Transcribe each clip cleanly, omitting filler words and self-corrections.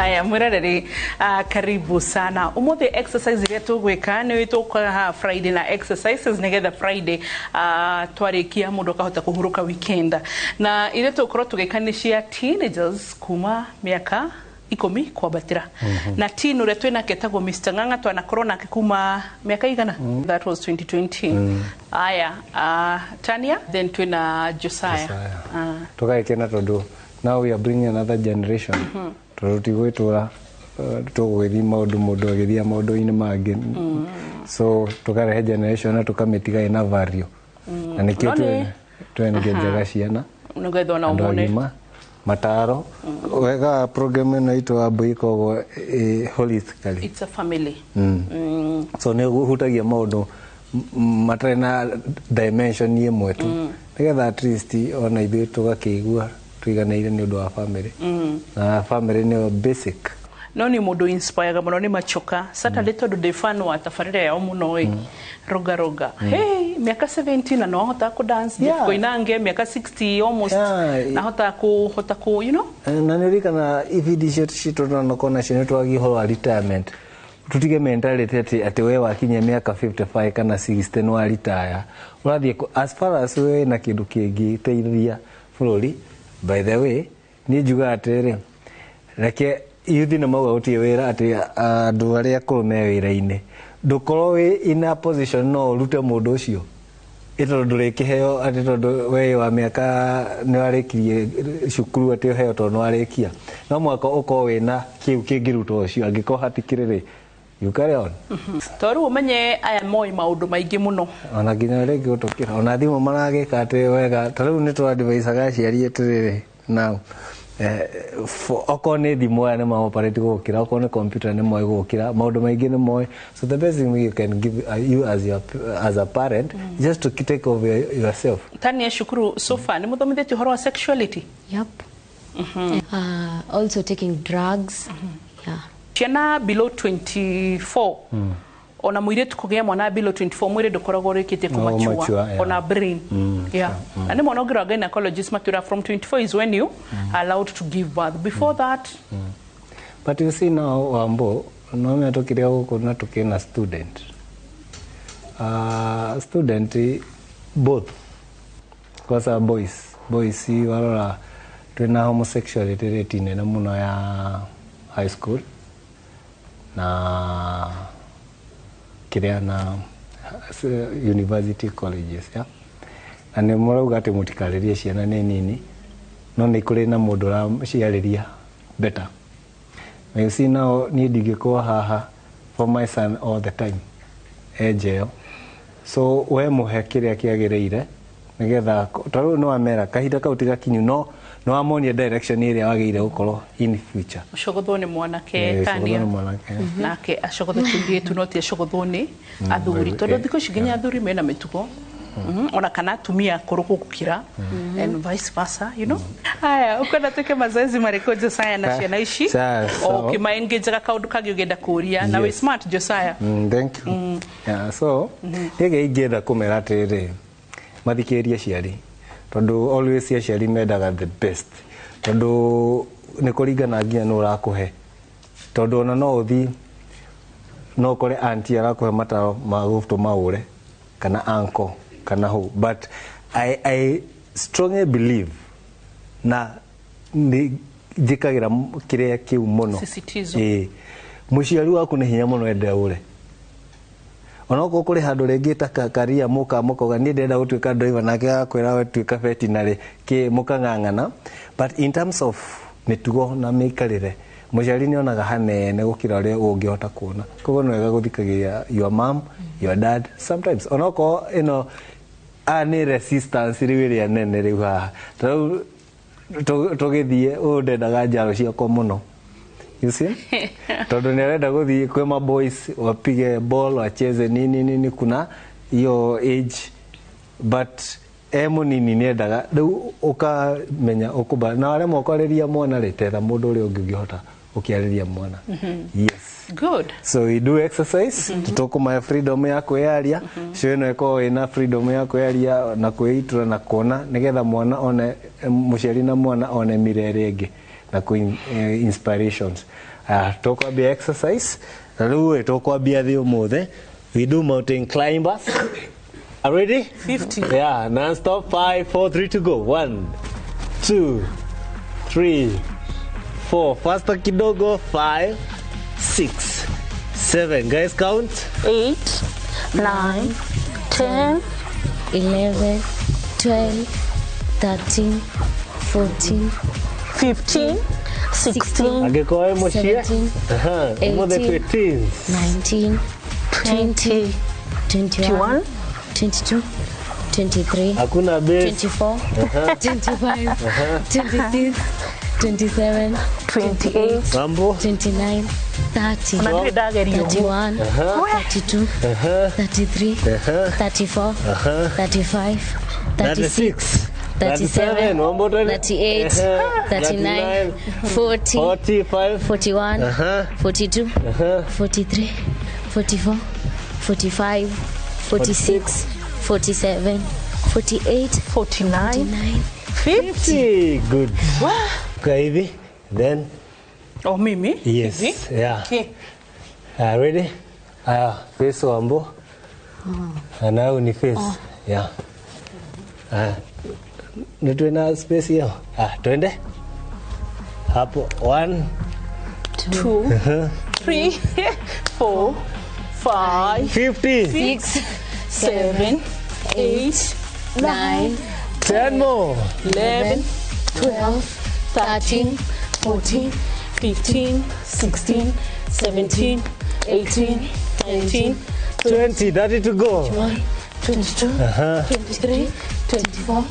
Aya, mwiroreri, karibu sana. Umuthi exercise iria tugwika ni tukaga haha Friday na exercises nigetha Friday twarikia mundu akahota kuhuruka weekend. Na iria tugukorwo tugika ni cia teenagers kuma miaka 10 kwambatĩra. Na teen ũrĩa twĩnake etagwo Mr. Ng'ang'a, twanakorwo nake kuma mĩaka igana, that was 2020. Aya, Tania, then twĩna Josiah. Josiah. Tũgagĩkena tondũ now we are bringing another generation, tondũ tigwĩtũra tũgũgĩthiĩ maũndũ mũndũ agĩthiĩ maũndũ-inĩ mangĩ, so tũkarehe generation na tũkamĩtiga ĩna value, na nĩkĩo No twengejaga ciana, nĩgetha ona andũ ũmone agima mataro wega wa program ĩno itũ wa mbui ĩkoragwo ĩ holistically. It's a family. So nĩ ũhutagia maũndũ matarĩ na dimension ĩmwe tu, nĩgetha at least ona ithuĩ tũgakĩigua tũiganĩire nĩ ũndũ wa family, na family nĩyo basic. No nĩ mũndũ inspireaga mũno nĩ Machoka Saturday, tondũ ndĩ fan wa tabarĩra yao mũno ĩ roga roga. Hey, mĩaka 70 na no ahotaga kũ dance. Koinange mĩaka 60 almost na ahotaga kũhota kũ you know Na nĩ ũririkana ibindi icio citũ tũnanokorwo nacio, nĩ twagia ũhoro wa retirement, tutige mentality atĩ we wakinyia mĩaka 55 kana 60 nĩ wa retire, ũrathiĩ as far as we na kĩndũ kĩngĩteithia bũrũri. By the way, niĩ njugaga atĩrĩrĩ, reke youth nĩ mauga gũtirĩ wĩra, atĩ andũ arĩa akũrũ me wĩra-inĩ, ndũkorwo wĩ in a position no ũrute mũndũ ũcio ĩ tondũ ndũrĩkĩheo atĩ tondũ we wa mĩaka nĩ warĩkirie cukuru, atĩ ũheo tondũ nĩ warĩkia. No mũhaka ũkorwo wĩna kĩu kĩngĩrutwo ũcio, angĩkorwo hatikĩrĩ rĩ, you carry on. To rĩu ũmenye aya moĩ maũndũ maingĩ mũno. Ona nginya rĩngĩ gũtũkĩra ona thimũ maragĩka atĩ wega, ta rĩu nĩ tũradvisaga aciari atĩrĩrĩ, now okorwo nĩ thimũ, aya nĩ maoperate gũkĩra, okorwo nĩ computer nĩ moĩ gũkĩra, maũndũ maingĩ nĩ moĩ. So the best thing you can give you as a parent, just to take over yourself. Tania, cukuru so far nĩ mũthomithĩtie ũhoro wa sexuality? Yep. Also taking drugs. Yeah. Ciana below 24, ona mũirĩtu kũgĩa mwana below 24, mwĩrĩ ndũkoragwo ũrĩkĩtie No, kũmature. Mature, yeah. Ona brain, yeah. Na nĩ mwana ũngĩrora, gynecologist matwĩra from 24 is when you are allowed to give birth. Before that, But you see now, Wambo, no tũkĩrĩa gũkũ na tũkĩna student, student both kwanza boys, warora twĩna homosexuality rate nene mũno ya high school na kĩrĩa na university colleges, yeah? Na nĩ mũrauga atĩ mũtikarĩrie ciana nĩ nini, no nĩ kũrĩ na mũndũ ũraciarĩria better. Na you see now, niĩ ndingĩkorwo haha for my son all the time enjeo, so we mũhe kĩrĩa kĩagĩrĩire, nĩgetha ta rĩu nĩ wamera kahinda kau ti gakinyu, no nĩ wamonia direction ĩrĩa wagĩrĩire gũkorwo in future. Ũcogothwo nĩ mwanake. Ũcogothwo Tania nĩ mwanake. Nake acogothe tũirĩtu, no ti acogothwo nĩ athuri, tondũ thikũ ici nginya athuri mena mĩtugo. Ona kana atumia akũrũ gũkĩra and vice versa. Haya, ũkwenda twĩke mazoezi marĩkũ, Josiah, na ciana ici? Sawa, o ũkĩmaengejaga kaũndũ kangĩ ũngĩenda kũũria na wĩ smart, Josiah. Thank you. Yeah, so rĩngĩ ingĩenda kũmera atĩrĩrĩ, mathikĩrĩrie aciari, tondũ always aciari mendaga the best, tondũ nĩ kũringana nginya nũ ũrakũhe, tondũ ona no ũthi no ũkore auntie arakũhe mataro ma gũtũma ũre, kana uncle kana who, but I strongly believe na nĩ njĩkagĩra kĩrĩa kĩu mũno. Sisitizo. Ĩĩ, mũciari waku nĩ hinya mũno ende ũre, onokorwo kũrĩ handũ rĩngĩ ta karia mũka mũkauga niĩ ndĩrenda gũtuĩka driver, nake agakwĩra we tuĩka veterinary kĩ, mũkang'ang'ana. But in terms of mĩtugo na mĩikarĩre, mũciari nĩ onaga hanene gũkĩra ũrĩa ũngĩhota kuona. Koguo nĩ wega gũthikagĩrĩria your mom, your dad sometimes, onokorwo ĩno aya nĩ resistance rĩu ĩrĩa nene rĩu haha. Ta rĩu tũgĩthiĩ ũyũ ndendaga njaro ciakwa mũno, you see, tondũ nĩ arenda gũthiĩ kwĩ ma boys wapige ball, wacheze nini nini, kuna hiyo age, but e mũnini nĩ endaga rĩu ũkamenya ũkũba na waremwo kwarĩria mwana rĩ, tetha mũndũ ũrĩa ũngĩ ũngĩhota ũkĩarĩria mwana, yes. Good. So we do exercise, tũkũmahe freedom ya kwĩyaria, cio ĩno ĩkoragwo ĩna freedom ya kwĩyaria na kwĩitura na kuona, nĩgetha mwana one mũciari na mwana one mĩra ĩrĩa ĩngĩ na kũ inspirations. Tũkwambia exercise na rĩu ĩ tũkwambia thĩ ũmũthĩ. We do mountain climbers. Are ready? 50. Yeah, non-stop. 5, 4, 3 to go. 1, 2, 3, 4. Faster kidogo. 5, 6, 7. Guys, count. 8, 9, 10, 11, 12, 13, 14, 15, 16, Angĩkorwo wĩ mũciĩ. 17, Aha, ũmũthĩ 18, twĩ teens. 19, 20, 21, 22, 23, Hakuna base. 24, 25, 26, 27, 28. Mambo. 29, 30, Ona ndirĩ ndageria ũguo. 31, 32, 33, 34, 35, 36, 36, 37, Mambo 38, 39, 40, 45, 41, 42, 43, 44, 45, 46, 47, 48, 49, 49. 50. 50. Good. Kwa hivi. Then, Oh, mimi? yes. Hivi? Yeah. Okay. Ready? Face Wambo. Now ni face. Yeah. Nitwe na space hiyo. Twende. Hapo 1 2, 3, 4, 5, 50. 6, 7, 8, 9, 10 more. 11, 12, 13, 14, 15, 16, 17, 18, 19, 20, 30 to go. 21, 22, 23, 24,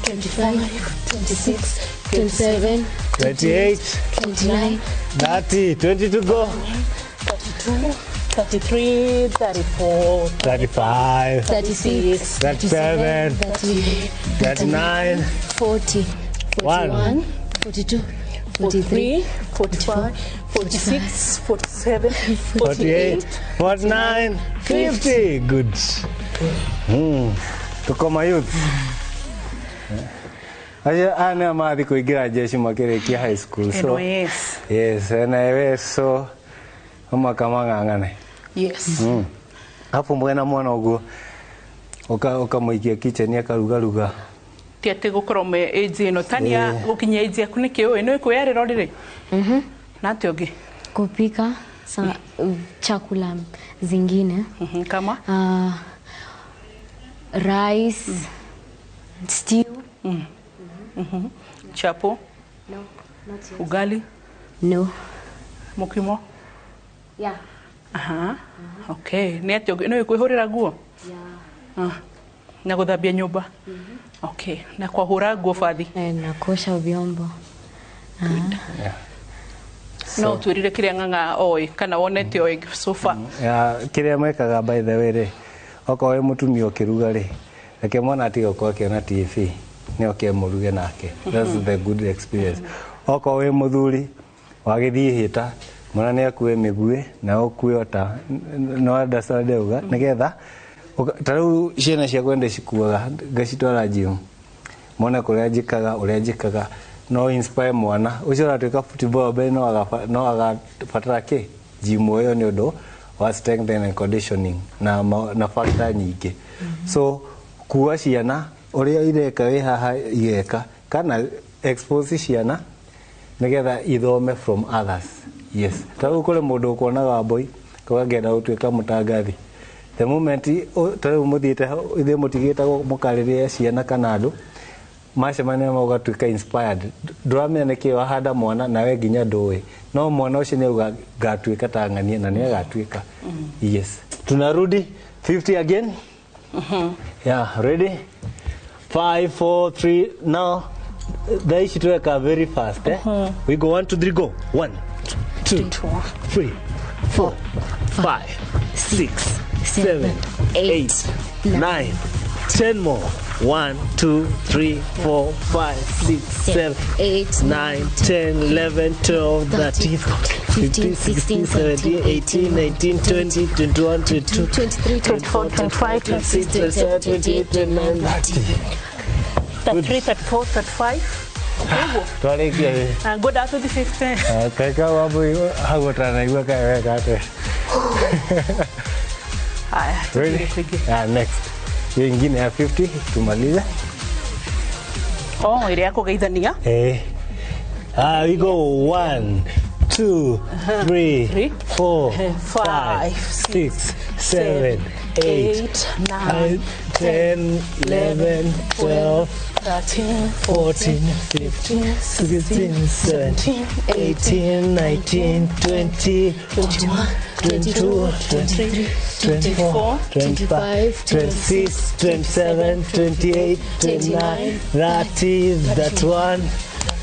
25, 26, 27, 28, 29, 30, 20 to go. 32, 33, 34, 35, 36, 37, 38, 39, 40, 41, 42, 43, 43, 45, 46, 47, 48, 48. 49, 50. Good. Tuko mayouth. Acio aya nĩo marathiĩ kũingĩra jeshi makĩrĩkia high school. So, NYS. yes, NIS, so omaka mang'ang'ane. Yes. Hapo mwena mwana ũguo ũkamũikia kitchen akarugaruga. Ti atĩ gũkorwo me age ĩno tania gũkinyia age yaku nĩkĩ ũĩ nĩ kwĩyarĩra rĩrĩ na atĩ ũngĩ kupika sa, chakula zingine. Kama Rice, stew. Chapo? No, not yet. Ugali? No. Mukimo? Yeah. Aha. Okay. Nĩ atĩ ũngĩ nĩ kwĩhũrĩra nguo? Yeah. Ah. Na gũthambia nyũmba? Okay. Na kwahũra nguo bathi? Na kuosha vyombo. Yeah. No twĩrire kĩrĩa ng'ang'a oĩ kana wonete oĩ so far. Ya, kĩrĩa mekaga by the way rĩ, okorwo wĩ mũtumia ũkĩruga rĩ, reke mwana atige gũkorwo akĩona TV nĩ oke mũruge nake. That's the good experience. Okorwo wĩ mũthuri wagĩthiĩ hĩta, mwana nĩ akue mĩguĩ na ũkue ota no understand uga nĩgetha ta rĩu ciana ciakwa ndĩcikuaga ngacitwara gym mone kũrĩa njĩkaga ũrĩa njĩkaga no inspire mwana ũcio ũratuĩka football mbere no agabatara kĩ gym ĩyo nĩ ũndũ wa strength and conditioning na, na factor nyingĩ. So kuua ciana ũrĩa ireka wĩ haha igeka kana expose ciana nĩgetha ithome from others. Yes, ta rĩu kũrĩ mũndũ ũkuonaga mbũi kauga ngenda gũtuĩka mũtangathi. The moment ta rĩu mũthiĩte ithuĩ mũtigĩte mũkarĩrie ciana kana andũ macemania ũgatuĩka inspired, ndũramenya nĩkĩ wahanda mwana nawe nginya ndũĩ no mwana ũcio nĩ auga ngatuĩka ta ng'ania na nĩ agatuĩka. Yes, tunarudi 50 again. Yeah, ready? 5, 4, 3, now thaa ici tweka very fast, eh? We go 1, 2, 3, go. 1, 2, 3, 4, 5, 6, 7, 8, 9, 10 more. 1, 2, 3, 4, 5, 6, 7, 8, 9, 10, 11, 12, 13, 15, 16, 17, 18, 19, 20, 21, 22, 23, 24, 25, 26, 27, 28, 29, 30. 33, 34, 35, Nĩguo. Twarĩkia ĩ. Na ngwendaga tũthi 50. Kaĩ kau Wambui hau ũtanaigua kaĩ weka atĩa? Haya, Ready? tũthiĩ kwingĩ. Ah, next. Hiyo ingine ya 50 tumalize. Oh, ĩrĩa ya kũgeithania. Eh. Ah, we go 1, 2, 3, Three, 4, 5, 5, 6, 7, 8, 9, 10, 11, 12, 13, 14, 15, 16, 17, 18, 19, 20, 21, 22, 23, 24, 25, 26, 27, 28, 29, 30, 31,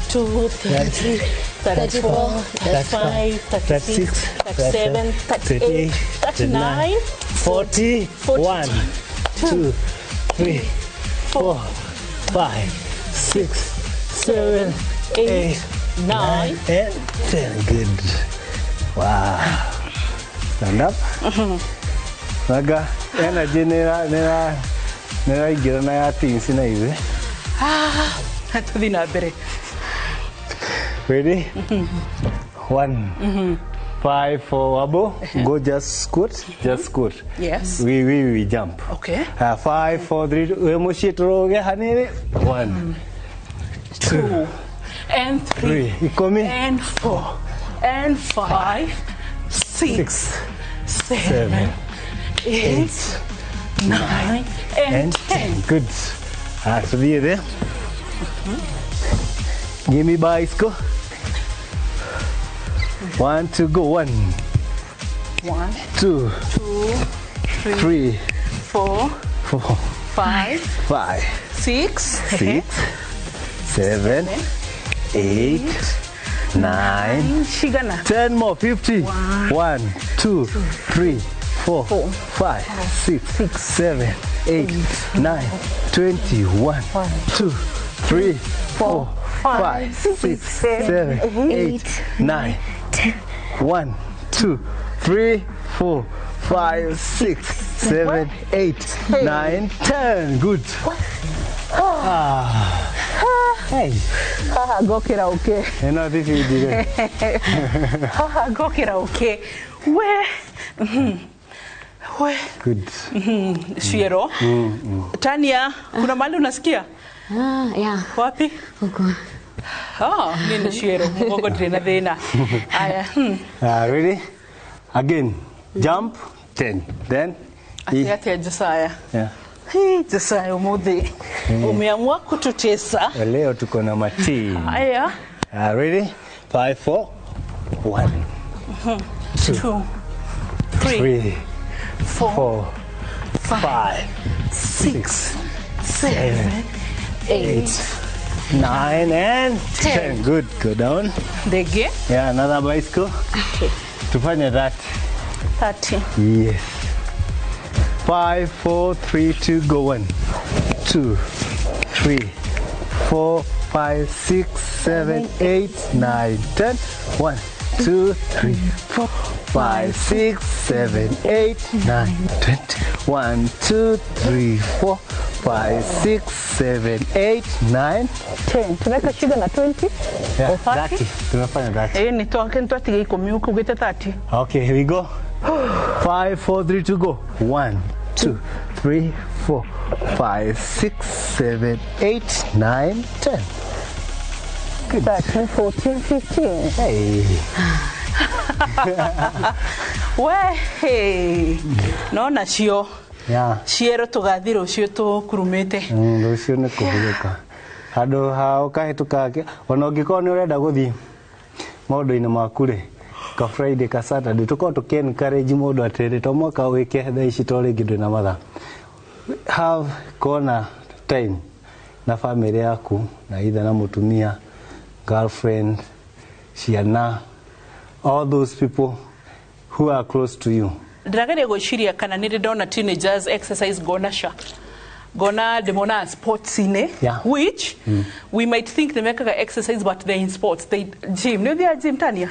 2, 33, 34, 35, 36, 37, 38, 39, 40, 1, 2, 3, 4, 5, 6, 7, 8, 9. and 10. Good. Wow. Stand up. Naga, energy nä raingä na ya teens na ithuĩ. Tũthiĩ na mbere. Ready? 1, 5, 4, Wabo. Go just squat. Just squat. Yes. We jump. Okay. 5, 4, 3, 2. We muciĩ tũrũge hanini. 1, 2 and 3 3, ikũmi. and 4 and 5, 6, 6, 7, 7, 8, 9 and and 10. 10. Good. Tũthiĩ thĩ. Give me bicycle. 1, 2, go. 1, 1, 2, 2, 3, 3, 4, 4, 5, 5, 6, 6, 7, 8, 9, Shigana. 10 more. 50. 1, 2, 3, 4, 5, 6, 7, 8, 9, 20. 1, 2, 3, 4, 5, 6, 7, 8, 9, 1, 2, 3, 4, 5, 6, 7, 8, 9, 10. Good. Ah. Hey. Haha ngokĩra ũke. Ĩno thibindi. Haha ngokĩra ũke. We. We. Good. Ciero. Tania, kuna mahali unasikia? Ah, yeah. Wapi? Huko. Oh, niĩ nĩ ciero mũgongo ndirĩ na thĩna. Aya. Ready? Again. Jump 10. Then Atĩ atĩa Josiah? Yeah. Hii, Josiah ũmũthĩ umeamua kututesa. Leo tuko na mati. Aya. Ready? 5, 4, 1, 2, 3, 3, 4, 4, 5, 5, 6, 6, 7, 8. 9, and 10. Good. Go down. Ndege. Yeah, another bicycle. Tufanye that. 30. Yes. 5, 4, 3, 2, go. 1, 2, 3, 4, 5, 6, 7, 8, 9, 10. 1, 2, 3, 4, 5, 6, 7, 8, 9, 20. 1, 2, 3, 4, 5, 6, 7, 8, 9. 10. Tunaweka shiga na 20. Yeah, Or 30. 30. Tumefanya 30. Eh, nĩ twatiga ikũmi ũkugĩte 30. Okay, here we go. 5, 4, 3, 2, go. 1, 2, 3, 4, 5, 6, 7, 8, 9, 10. Good. 13, 14, 15. Hey. We, hey. No nacio Yeah. ciero tũgathiĩ rũciũ tũkurumĩte. Rũciũ nĩ kũhurũka. Handũ ha ũkahĩtũka ona ũngĩkorwo nĩ ũrenda gũthiĩ maũndũ-inĩ maku rĩ, ka Friday ka Saturday tũkorwo tũkĩ encourage mũndũ atĩrĩ to mwaka wĩke thaa ici to rĩngĩ ndwĩna mathaa. Have kona time na family yaku na either na mũtumia, girlfriend, ciana, all those people who are close to you. Ndĩrageria gwĩciria kana nĩ ndĩ ndona teenagers exercise ngona ca ngona ndĩmonaga sports-inĩ Yeah. which we might think nĩ mekaga exercise but they're in sports, they gym. Nĩ ũthiaga gym, Tania?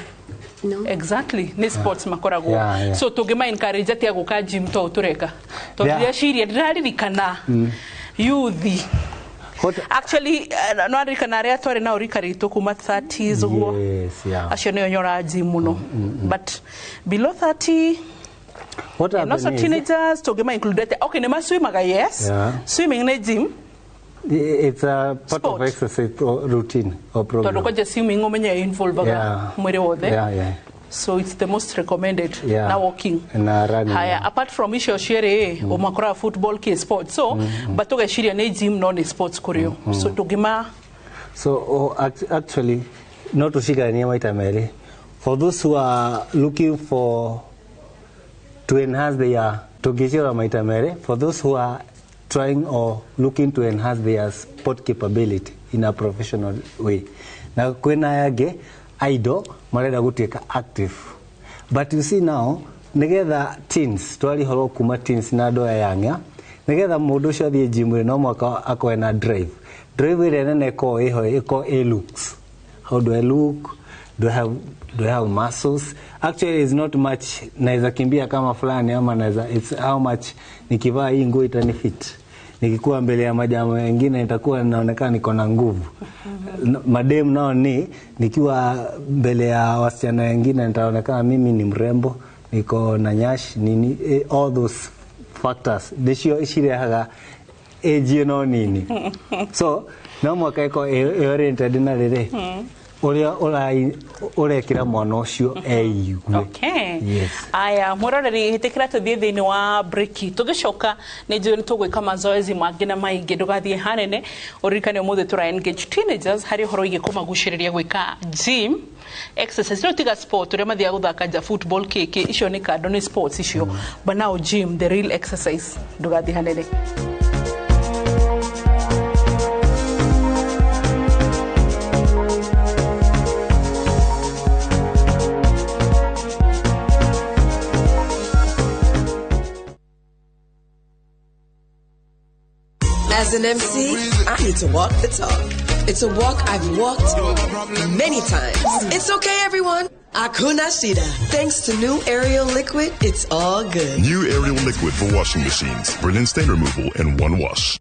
No. Exactly, nĩ sports makoragwo. Yeah, yeah. So tũngĩma encourage atĩa gũka gym to tũreka tondũ Yeah. ndĩreciria ndĩraririkana youth. Actually no aririkana aria twari nao rika ritũ kuma 30s ũguo. Yes, yeah. Acio nĩo nyoraga gym mũno, but below 30. What And also happen is, teenagers tũngĩma include atĩa? Okay, nĩ maswimaga, yes. Swimming nĩ gym? It's a part Sport. Of exercise routine or program. Tondũ kwanja swimming ũmenye involvaga mwĩrĩ wothe. So it's the most recommended. Na walking. Na running. Haya, apart from icio cierĩ, ũmakoraga football kĩ sport, so but tũgeciria nĩ gym, no nĩ sports kũrĩ o, so tũngĩma So actually, no tucigania maita merĩ. For those who are looking for to enhance their, tũngĩciora maita merĩ, for those who are trying or looking to enhance their sport capability in a professional way. Na kwĩna aya angĩ idle marenda gũtuĩka active. But you see now, nĩgetha teens, twari horo kuma teens na andũ aya young, nĩgetha mũndũ ũcio athiĩ gym rĩ, no mũhaka akorwo na drive. Drive ĩrĩa nene ĩkoragwo ĩho ĩkoragwo ĩ looks. How do I look? Do I have muscles? Actually, it's not much naweza kimbia kama fulani ama naweza, it's how much nikivaa hii nguo itani fit. Nikikuwa mbele ya majamaa wengine nitakuwa naonekana niko na nguvu. Madem nao ni nikiwa mbele ya wasichana wengine nitaonekana mimi ni mrembo, niko na nyash nini, all those factors nĩcio cirehaga age ĩno nini, so no mũhaka ĩkorwo ĩ oriented na rĩrĩ ũrĩa ũrekĩra mwana ũcio eigue. Okay. Yes. Aya, mwĩroreri, hĩtĩkĩra tũthiĩ thĩinĩ wa breki. Tũgĩcoka nĩ njũĩ nĩ tũgwĩka mazoezi mangĩ na maingĩ. Ndũgathiĩ hanene. Ũririkane ũmũthĩ tũra engage teenagers harĩ ũhoro wĩgiĩ kũmagucĩrĩria gwĩka gym exercise, no tiga sport ũrĩa mathiaga gũthaka nja, football kĩkĩ, icio nĩ kando, nĩ sports icio, but now gym, the real exercise. Ndũgathiĩ hanene. As an MC, I need to walk the talk. It's a walk I've walked many times. It's okay, everyone. Hakuna shida. Thanks to new Ariel liquid, it's all good. New Ariel liquid for washing machines. Brilliant stain removal in one wash.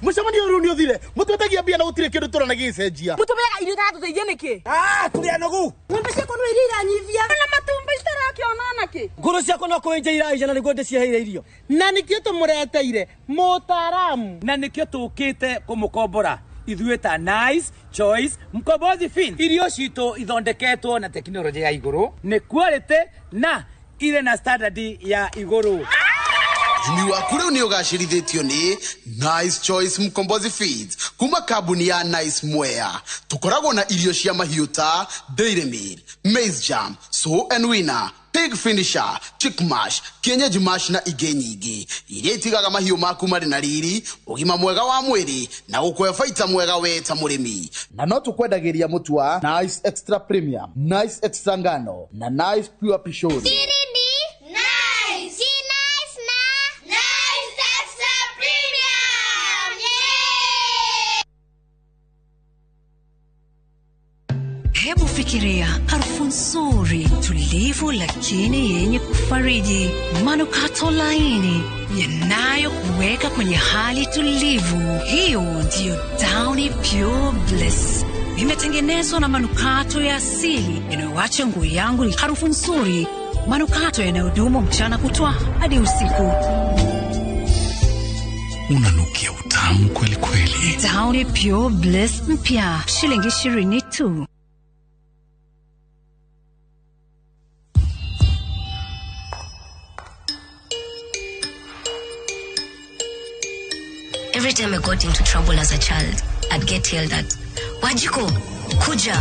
Mũcemanio rĩu nĩ ũthire, mũtwetagia mbia na gũtirĩ kĩndũ tũrona gĩgĩcenjia. Mũtũmĩraga irio itaratũteithia nĩkĩ? Ah, tũrĩ anogu. Ng'ombe ciakwa no iria iranyivia na matumbĩ itarakĩona nakĩ. Ngũrũ ciakwa no kũenja iraija na nĩguo ndĩciheire irio. Na nĩkĩo tũmũreteire mũtaaramu. Na nĩkĩo tũkĩte kũmũkombora ithuĩ ta Nice Choice Mkombozi Fin. Irio citũ ithondeketwo na tekinoronjĩ ya igũrũ, nĩ quality na irĩ na standard ya igũrũ. Ũrĩmi waku rĩu nĩ ũgacĩrithĩtio nĩ Nice Choice Mkombozi Feeds kuma kambuni ya Nice Mwea. Tũkoragwo na irio cia mahiũ ta Dairy Meal, Maize Jam, Sow and Winner, Pig Finisher, Chick Mash, Kienyeji Mash na ingĩ nyingĩ iria itigaga mahiũ maku marĩ na riri, ũgima mwega wa mwĩrĩ na gũkũhe baita mwega we ta mũrĩmi. Na no tũkwendagĩria mũtu wa Nice Extra Premium, Nice Extra Ngano na Nice Pure Pishori. Siri ni nice. Si nice na Nice Extra Premium. Yeah! Hebu fikiria harufu nzuri, tulivu lakini yenye kufariji, manukato laini yanayokuweka kwenye hali tulivu. Hiyo ndiyo Downy Pure Bliss. Imetengenezwa na manukato ya asili yanayoacha nguo yangu ni harufu nzuri, manukato yanayodumu mchana kutwa hadi usiku. Unanukia utamu kweli kweli. Downy Pure Bliss mpya, shilingi 20 tu. Every time I got into trouble as a child, I'd get yelled at. Wajiko, kuja.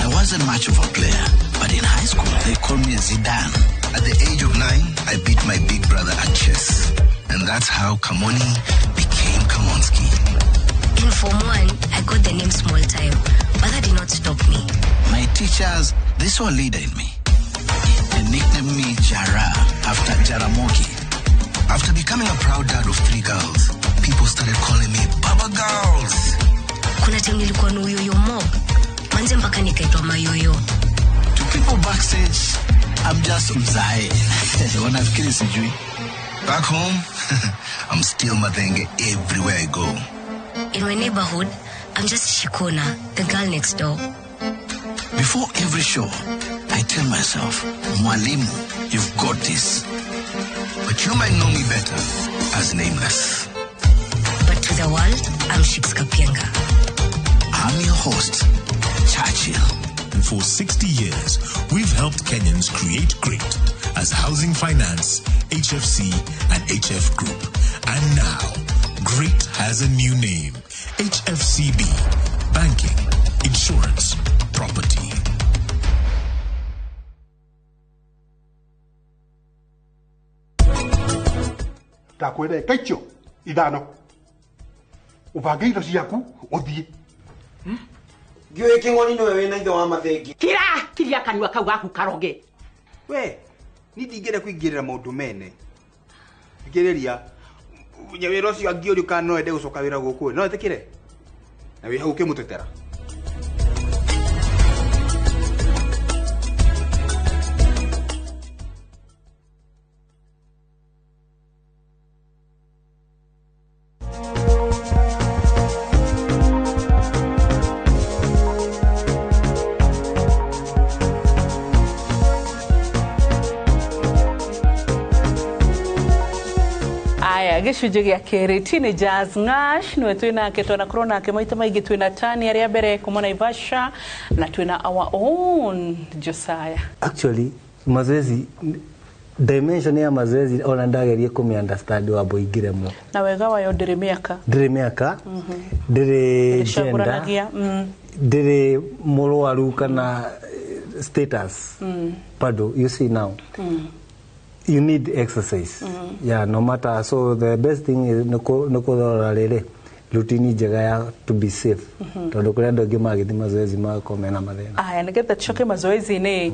I wasn't much of a player, but in high school they called me Zidane. At the age of 9, I beat my big brother at chess. And that's how Kamoni became Kamonski. In Form 1, I got the name Small Time, but that did not stop me. My teachers, they saw a leader in me. They nicknamed me Jara after Jaramogi. After becoming a proud dad of 3 girls, people started calling me Baba Girls. Kuna time nilikuwa na uyoyo mob. Manze mpaka nikaitwa mayoyo. To people backstage, I'm just mzae. Wanafikiri sijui. Back home, I'm still Mathenge everywhere I go. In my neighborhood, I'm just Shikona, the girl next door. Before every show, I tell myself, Mwalimu, you've got this. But you might know me better as Nameless. But to the world, I'm Shiks Kapienga. I'm your host, Churchill. And for 60 years, we've helped Kenyans create great as Housing Finance, HFC, and HF Group. And now, Great has a new name, HFCB, Banking, Insurance, Property. Ndakwĩra ĩka icio ithano ũbange indo ciaku ũthiĩ. Ndiũĩ kĩng'oni nĩwe wĩna ithe wa Mathenge. Kira kiria kanua kau gaku karoge. We ni ndingĩenda kũingĩrĩra maũndũ mene thikĩrĩria wĩra ũcio angĩũrio kana no ende gũcoka wĩra gũkũ no etĩkĩre na wĩ hau ũkĩmũtetera. Gĩcunjĩ gĩa kerĩ teenagers Ngash niwe twĩ nake twanakorwo nake maita maingĩ twĩna Tani arĩa mbere kuma Naivasha na twĩna our own Josiah. Actually mazoezi dimension ya mazoezi ona ndagerie kũmĩ understand wambo ingĩremwo. Na wega wayo ndĩrĩ mĩaka. Ndĩrĩ mĩaka, ndĩrĩ gender, ndĩrĩ mũrwaru kana status. Bado you see now. You need exercise. Yeah, no matter. So the best thing is nĩkũrora rĩrĩ routine njega ya to be safe. Tondũ kũrĩ andũ angĩ magĩthiĩ mazoezi magakorwo mena mathĩna. Aya, nĩgetha tũcoke mazoezi-inĩ,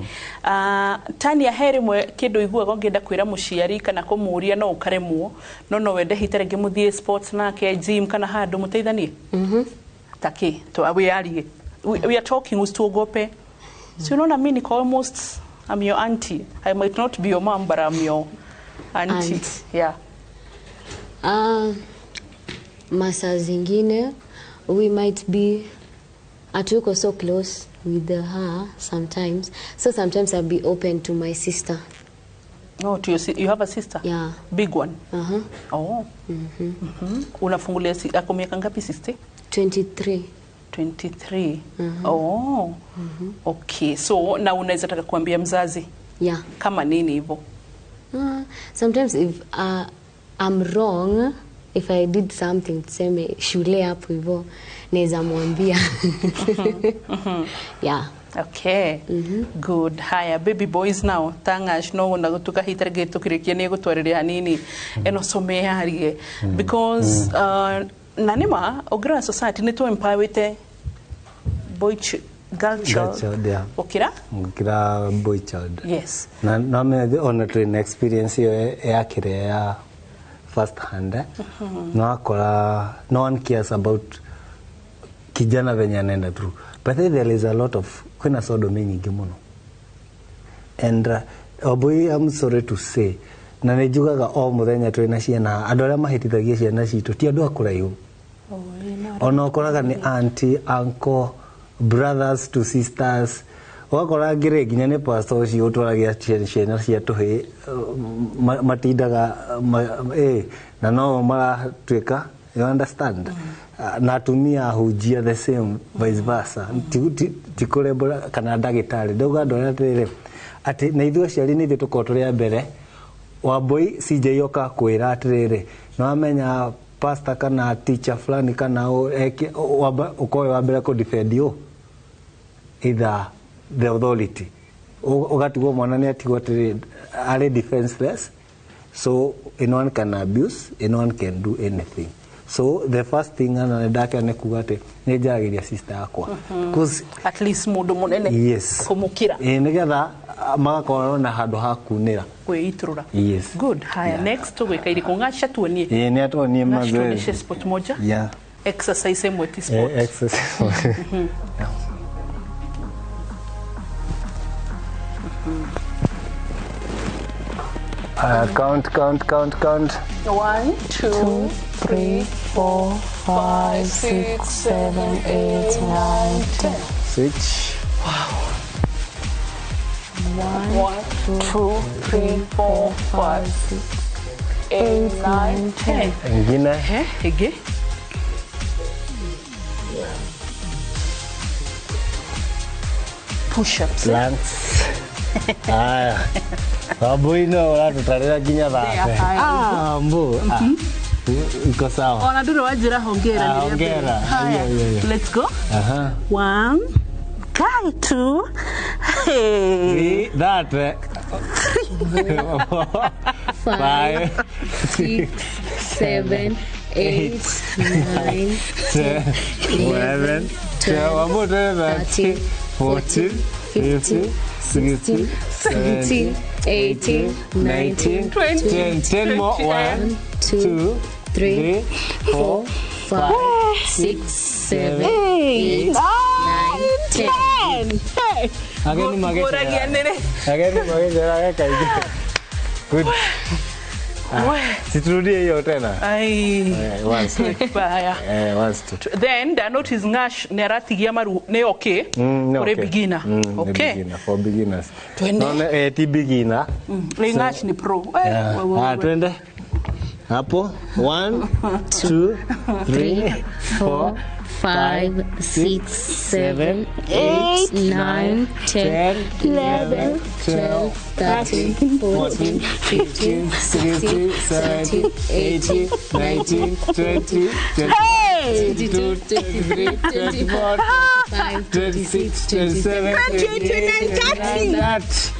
Tania, he rĩmwe kĩndũ iguaga ũngĩenda kwĩra mũciari kana kũmũria no ũkaremwo, no no wende hita rĩngĩ mũthiĩ sports nake gym kana handũ mũteithanie? Ta kĩ? Wĩyarie. We are talking, usituogope. Si unaona mimi niko almost I'm your auntie. I might not be your mom, but I'm your auntie. Aunt. Yeah. Masaa zingine we might be hatuko so close with her sometimes. So sometimes I'll be open to my sister. Oh, to your you have a sister? Yeah. Big one? Uh-huh. Oh. Unafungulia ako miaka ngapi sister? 23. 23. Oh. Okay. So na unaweza taka kuambia mzazi? Yeah. Kama nini hivyo? Sometimes if I'm wrong, if I did something tuseme shule hapo hivyo naweza mwambia. Yeah. Okay. Good. Haya, baby boys now. Tangash no na gutuka hitarge tukirikia ni gutwariria hanini. Eno somearie because na nĩma ũngĩrora society nĩ tũ-empowerĩte boy girl child, yeah. Ũkĩra? Ũkĩra boy child. Yes. Na ona twĩna experience ĩyo ya kĩrĩa ya first hand. No akora no one cares about kijana venye anaenda through. But then there is a lot of kwĩna sodomy nyingĩ mũno. And boy, I'm sorry to say, na nĩ njugaga o mũthenya twĩna ciana andũ arĩa mahĩtithagia ciana citũ ti andũ a kũraihu. Ona ũkoraga nĩ auntie, uncle, brothers to sisters. Ũgakora ngĩrĩ nginya nĩ pastor ũcio ũtwaragia ciana cia tũhĩĩ matindaga na no maratuĩka, you understand? Na atumia ahunjia the same vice versa. Ti kũrembũra kana ndagĩtarĩ. Ndauga andũ arĩa atĩrĩrĩ atĩ na ithuĩ aciari nĩ ithuĩ tũkoragwo tũrĩ a mbere. Wambui CJ oka kwĩra atĩrĩrĩ nĩ wamenya pastor kana teacher fulani kana ũkorwo wa mbere kũ defend you either the authority ũgatigwo mwana nĩ atigwo atĩrĩrĩ arĩ defenseless, so anyone can abuse, anyone can do anything. So the first thing ana ndake nĩ kuga atĩ nĩ njagĩria sister yakwa. Because at least mũndũ mũnene yes kũmũkĩra nĩgetha magakorwo na handũ ha kunĩra kwĩitũrũra. Yes. Good. Haya, next tũgwĩka irĩkũ? Ng'aca tuonie. Ĩĩ nĩ atuonie mazoezi. Tuoneshe sport moja. Yeah. Exercise ĩmwe ti sport. Exercise. Yeah. Count, count, count, count. 1, 2, 3, 4, 5, 6, 7, 8, 9, 10. Switch. Wow. 1, 2, 3, 4, 5, 6, 8, 9, 10. Ingine. Ĩngĩ. Push-ups. Planks. Haya. Wambui no ũratũtarĩra nginya thate. Ah, mbu. Ah. Iko sawa. Ona ndũrĩ wanjĩra hongera. Ah, hongera. Haya. Let's go. Aha. 1, 2, 3, that. 4, 5, 6, 7, 8, 9, 10, 11, 12, 13, 14, 15, 16, 17, 18, 19, 20, 10 more. 1, 2, 3, 4, 5, 6, 7, 8, 9, 10. Ageni magĩcera. Ageni magĩceraga kaingĩ. Good. Siturudie hiyo tena. Ai. Once. Baya. Once two. Then the notice ngash nĩ aratigia maru nĩ okay. Okay. Beginner. Okay. Beginner, for beginners. Twende. No, ti beginner. Ni ngash ni pro. Ah, twende. Hapo 1 2 3 4 5, 6, 7, 8, 9, 10, 11, 12, 13, 14, 15, 16, 17, 18, 19, 20, 22, 23, 24, 25, 26, 27, 28, 29, 30.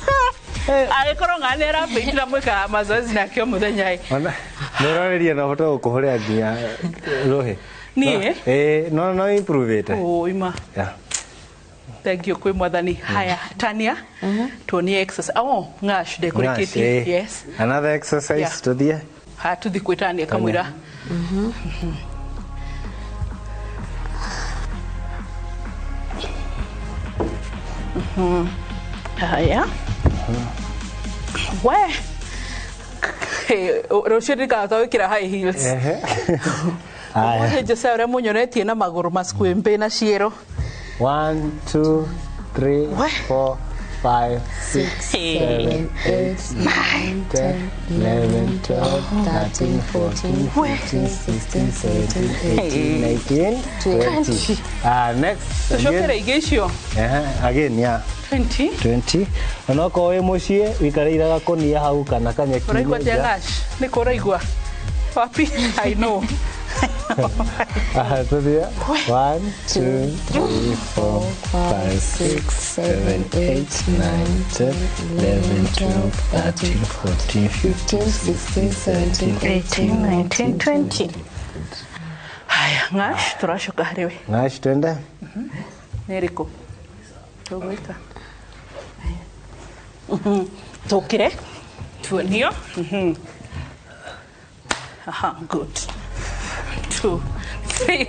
Agĩkorwo ng'a nĩ arabĩitira mwĩkaga mazoezi nake o mũthenya ĩ. Nĩũroreria na ũhote gũkũhũrĩra nginya rũhĩ. Niĩ? No, no improve it. Oh, ima. Yeah. Thank you kwĩ mwathani. Haya, Tania, tuonie exercise. Oh, ngash ndekũrĩkĩtie. Yes. Another exercise tuthiĩ. Haya, tuthiĩ kwĩ Tania kamũira. Haya. We. Rũciũ ndikahota gwĩkĩra high heels. Ũmũthĩ Jose ũrĩa mũnyonetie na magũrũ macuĩmbĩ na ciĩro. 1, 2, 3, 4, 5, 6, 7, 8, 9, 10, 11, 12, 13, 14, 15, 16, 17, 18, 19, 20. Next. Tũcokere ingĩ icio. Again, yeah. 20. 20. Onokorwo wĩ mũciĩ wĩikarĩire gakũnia hau kana kanyeki. Ũraigua atĩa Ngash? Nĩkũ ũraigua? Wapi? I know. Tuthiĩ. 1, 2, 3, 4, 5, 6, 7, 8, 9, 10, 11, 12, 13, 14, 15, 16, 17, 18, 19, 20. Haya, Ngash, tũracoka harĩ we. Ngash, twende. Nĩ ĩrĩkũ? Tũgwĩka. Tũkĩre. Tuonio. Aha, good. 2, 3,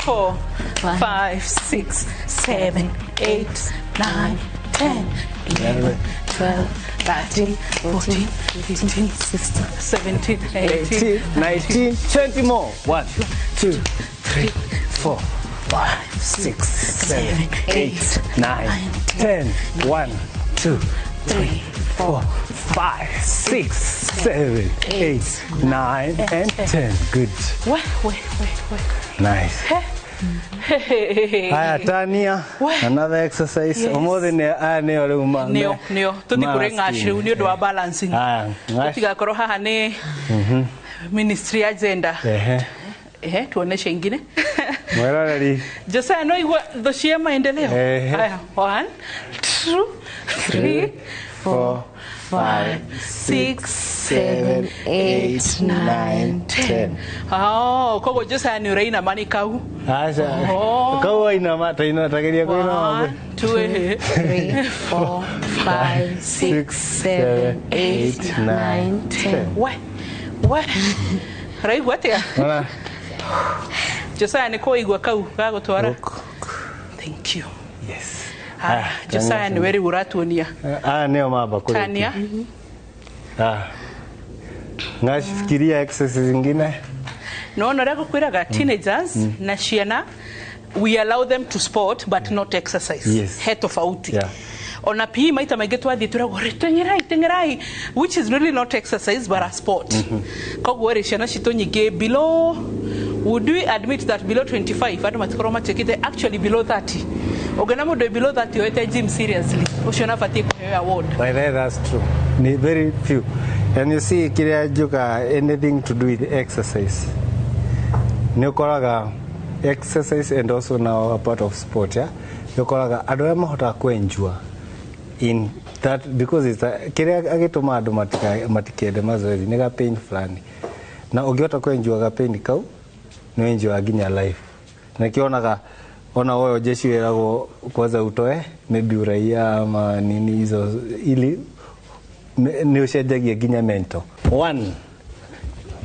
4, 5, 6, 7, 8, 9, 10, 11, 12, 13, 14, 15, 16, 17, 18, 19, 20 more. 1, 2, 3, 4, 5, 6, 7, 8, 9, 10. 1, 2, 3, 4, 5, 6, 7, 8, 9, and 10. Good. Wait. Nice. Haya, Tania, another exercise. Yes. Ũmũthĩ nĩ aya nĩo rĩu ma. Nĩo, nĩo. Tũthiĩ kũrĩ Ngash rĩu nĩ ũndũ wa balancing. Haya, Ngash. Tũtigakorwo haha nĩ ministry ya gender. Ehe, tuoneshe ingine. Mwĩroreri. Josiah, no igua thũ cia maendeleo. Haya, 1, 2, 3, 4, 5, 6, 7, 8, 9, 10. Oh, koguo Josiah nĩ ũrainama nĩ kau. Aca. Kau wainama tageria kũinama. 1, 2, 3, 4, 5, 6, 7, 8, 9, 10. We. Ũraigua atĩa? Josiah nĩ kũigua kau gagũtwara. Thank you. Yes. Haya, Josiah nĩwe rĩu ũratuonia. Aya nĩo mamba kũrĩkia. Tania. Ngacifikiria exercise ingine. No no rä kwĩraga teenagers na ciana, we allow them to sport but not exercise. He tofauti. Ona PE maita maingĩ twathiĩ twĩragwo teng'erai teng'erai, which is really not exercise but a sport. Koguo rĩ, ciana citũ nyingĩ below, would we admit that below 25 andũ matikorwo matuĩkĩte, actually below 30, ũngĩona mũndũ wĩ below 30 oete gym seriously, ũcio nabatiĩ kũheo award. By the way, that's true. Ni very few. And you see, kĩrĩa njuga, anything to do with exercise. Nĩ ũkoraga exercise and also now a part of sport, yeah? Nĩ ũkoraga andũ arĩa mahotaga kwenjua in that because it's a, kĩrĩa agĩtũma andũ matikende mazoezi nĩ ga pain fulani. Na ũngĩhota kwenjua ga pain kau, nĩ wenjua nginya life. Na kĩonaga ona woyo jeshi wĩragwo kwanza utoe maybe uraia ama nini hizo ili nĩ ũcenjagia nginya mental one.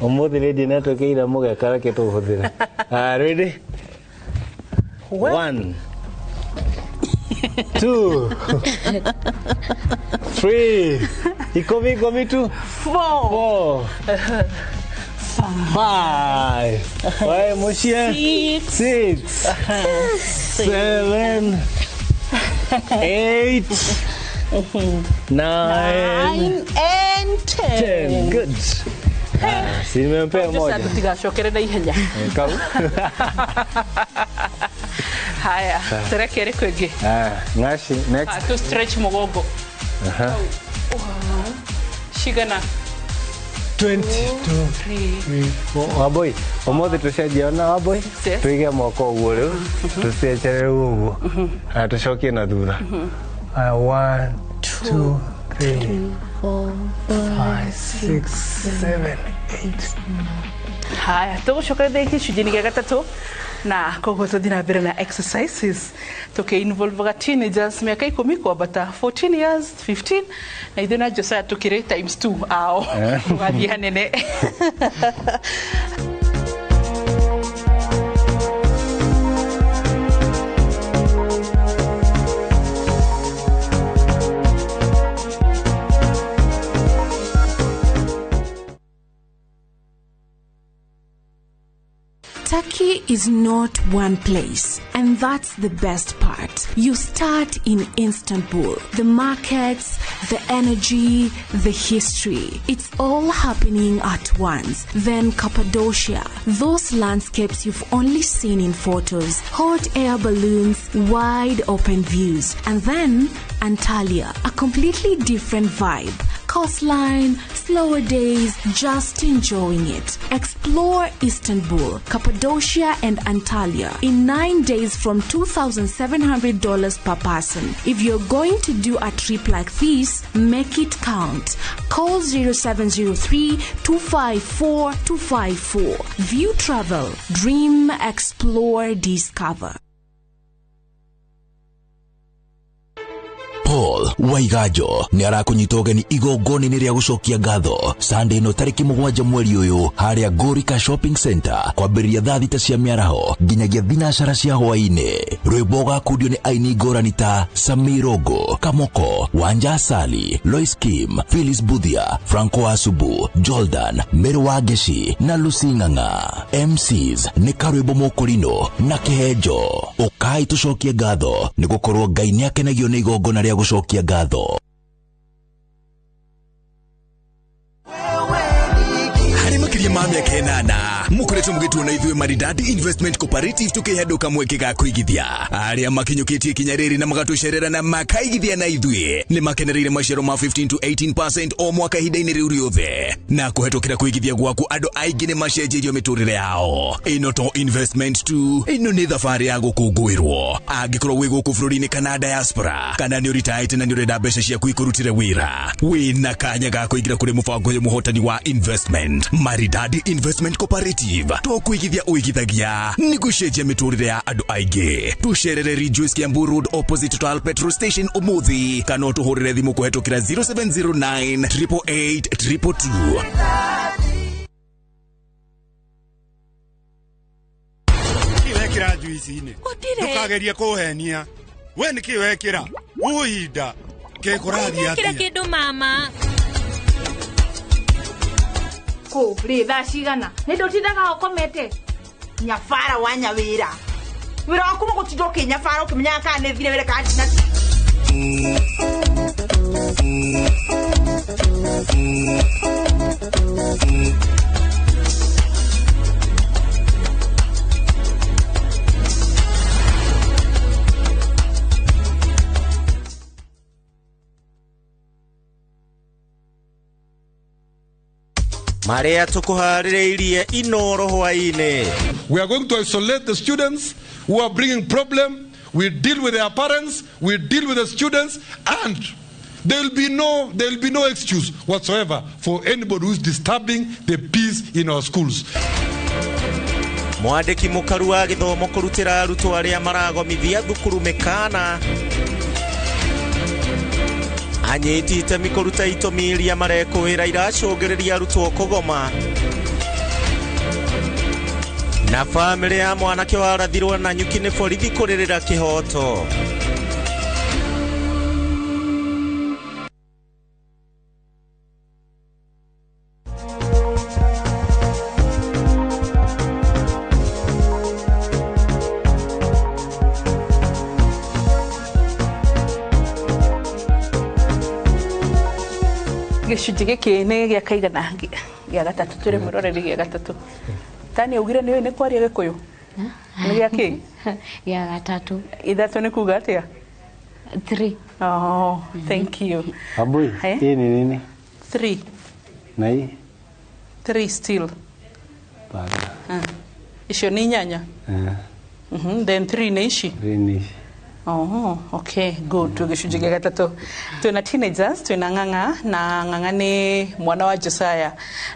Ũmũthĩ rĩndĩ network mũgeka, reke tũhũthĩre. Ah, ready? One, two, three, 10 10 tu. Four. Four, five. Wae mushie. Six. Six, seven, eight, nine, 9 and 10. 10. Good. Ah, si nimempea moja. Tutigacokere na ihenya. Eh, kau. Haya, tereke ĩrĩkũ ĩngĩ? Ah, ngashi next. Ah, tu stretch mugongo. Aha. Cigana? 22, 3. 4. Waboi, ũmũthĩ tũcenjia ona waboi. Yes. Tũige moko ũguo rĩu. Tũcenjere ũguo. Haya, tũcokie na thutha. Haya, 1, 2, 3, 4, 5, 6, 7, 8. Haya, tũgũcokereria gĩcunjĩ-inĩ gĩa gatatũ, na koguo tũthiĩ na mbere na exercises tũkĩ-involvaga teenagers mĩaka 10 kwambata, 14 years, 15, na ithuĩ na Josiah tũkĩrĩ times 2 ao. Tũgathiĩ hanene. Turkey is not one place, and that's the best part. You start in Istanbul. The markets, the energy, the history. It's all happening at once. Then Cappadocia, those landscapes you've only seen in photos, hot air balloons, wide open views. And then Antalya, a completely different vibe. Coastline, slower days, just enjoying it. Explore Istanbul, Cappadocia and Antalya in 9 days from $2,700 per person. If you're going to do a trip like this, make it count. Call 0703 254 254. View Travel. Dream, explore, discover. Paul Waigajo nĩ arakũnyita ũgeni igongona-inĩ rĩa gũcokia ngatho Sunday ĩno tarĩki 7 mweri ũyũ harĩa Gorika Shopping Center kwambĩrĩria thaa 6 cia mĩaraho nginyagia 9 cia hwaĩ-inĩ. Rwĩmbo ũgakundio nĩ aini ngũrani ta Samirogo, Kamoko, Wanja Asali, Lois Kim, Phyllis Budhia, Franco Asubu, Jordan, Meru Wageshi na Lucy Ng'ang'a. MCs nĩ Karwĩmbo Mũkũrinũ na Kĩhenjo. Ũkai tũcokie ngatho nĩ gũkorwo Ngai nĩakenagio nĩ igongona rĩa gũcokia ngatho. Harĩ makĩria ma mĩaka 8 mũkoretwo mũgĩtuona ithuĩ Maridadi Investment Cooperative tũkĩhe kamweke ga kũigithia. Arĩa makinyũkĩtie ikinya rĩrĩ na magatũcerera na makaigithia na ithuĩ nĩ makenereire maciaro ma 15 to 18% o mwaka ihinda-inĩ rĩu rĩothe, na kũhetũkĩra kũigithia gwaku andũ aingĩ nĩ macenjeirio mĩtũrĩre yao. Ĩno to investment tu, ĩno nĩ thabarĩ ya gũkũngũĩrwo. Angĩkorwo wĩ gũkũ bũrũri-inĩ kana diaspora, kana nĩ ũritaĩte na nĩ ũrenda mbeca ciaku ikũrutĩre wĩra, wĩna kanya ga kũingĩra kũrĩ mũbango ũyũ mũhotani wa investment. Maridadi Investment Cooperative to kũigithia ũigithagia nĩ gũcenjia mĩtũrĩre ya andũ aingĩ. Tũcerere Rejoice Kiambu Road opposite Total Petrol Station ũmũthĩ, kana ũtũhũrĩre thimũ kũhetũkĩra 0709 888 222. Wekĩra njuici-inĩ ndũkagerie kũhenia we nĩkĩ wekĩra ũhinda kĩkũrathiĩ Ndekĩra atĩa kĩndũ mama. Kũ rĩ thaa cigana? Nĩ ndũtindaga ũkomete. Nyabara wa nyawĩra. Wĩra waku nĩ gũtinda ũkĩnyabara ũkĩmenyaga kana nĩ thire wĩra kana ndina. Maria tukuharĩrĩirie Inoro hwaĩ-inĩ. We are going to isolate the students who are bringing problem. We deal with their parents, we deal with the students, and there will be no excuse whatsoever for anybody who is disturbing the peace in our schools. Mwandĩki mũkaru wa gĩthomo kũrutĩra arutwo arĩa maragomithia thukuru mĩkana. Anyiti itemi kũruta itũmi iria marekũĩra iracũngĩrĩria arutwo kũgoma. Na bamĩrĩ ya mwanake warathirwo na nyuki nĩ borithi kũrĩrĩra kĩhoto. Gĩcunjĩ gĩkĩ nĩ gĩa kaigana gĩa gatatũ tũrĩ mwĩroreri gĩa gatatũ. Tani augire nĩ nĩ kwaria Gĩkũyũ? Nĩ gĩa kĩ? Gĩa gatatũ. Ithatũ nĩ kuga atĩa? 3. Oh, thank you. Abui, hii ni nini? 3. Na hii? 3 still. Bada. Icio nĩ inyanya? Then 3 nĩ ici? 3 nĩ ici. Oh, okay, good. Gĩcunjĩ gĩa gatatũ. Twĩna teenagers, twĩna Ng'ang'a, na Ng'ang'a nĩ mwana wa Josiah